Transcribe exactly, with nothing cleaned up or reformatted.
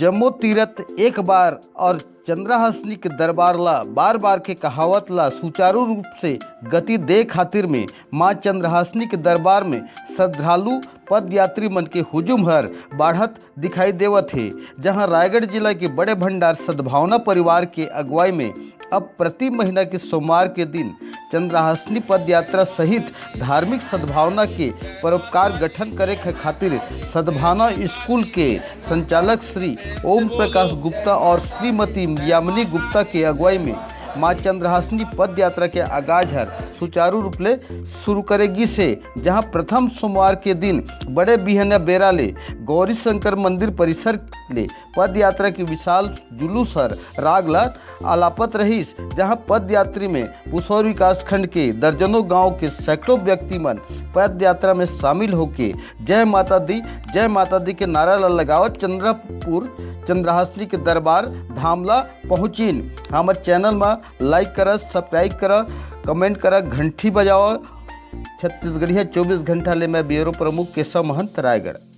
जम्मो तीरथ एक बार और चंद्रहासिनी के दरबार ला बार बार के कहावत ला सुचारू रूप से गति दे खातिर में माँ चंद्रहासिनी के दरबार में श्रद्धालु पदयात्री मन के हुजूम हर बाढ़त दिखाई देवत हे, जहां रायगढ़ जिला के बड़े भंडार सद्भावना परिवार के अगुवाई में अब प्रति महीना के सोमवार के दिन चंद्रहासिनी पदयात्रा सहित धार्मिक सद्भावना के परोपकार गठन करे के खातिर सद्भावना स्कूल के संचालक श्री ओम प्रकाश गुप्ता और श्रीमती यामिनी गुप्ता के अगुवाई में माँ चंद्रहासिनी पदयात्रा के आगाज हर सुचारू रूप ले शुरू करे गिस हे, जहां प्रथम सोमवार के दिन बड़े बिहनिया बेरा ले गौरी शंकर मंदिर परिसर ले पदयात्रा के विशाल जुलूस हर राग ला अलापत रहिस, जहां पदयात्री में पुसौर विकासखंड के दर्जनों गांव के सैकड़ों व्यक्ति मन पदयात्रा में शामिल होके जय माता दी, जय माता दी के नारा ला लगावत चंद्रपुर चंद्रहासिनी के दरबार धाम ला पहुंचिन। हमर चैनल मा लाइक करा, सब्सक्राइब करा, कमेंट करा, घंटी बजावा। छत्तीसगढ़िया चौबीस घंटा ले मैं ब्यूरो प्रमुख केशव महंत, रायगढ़।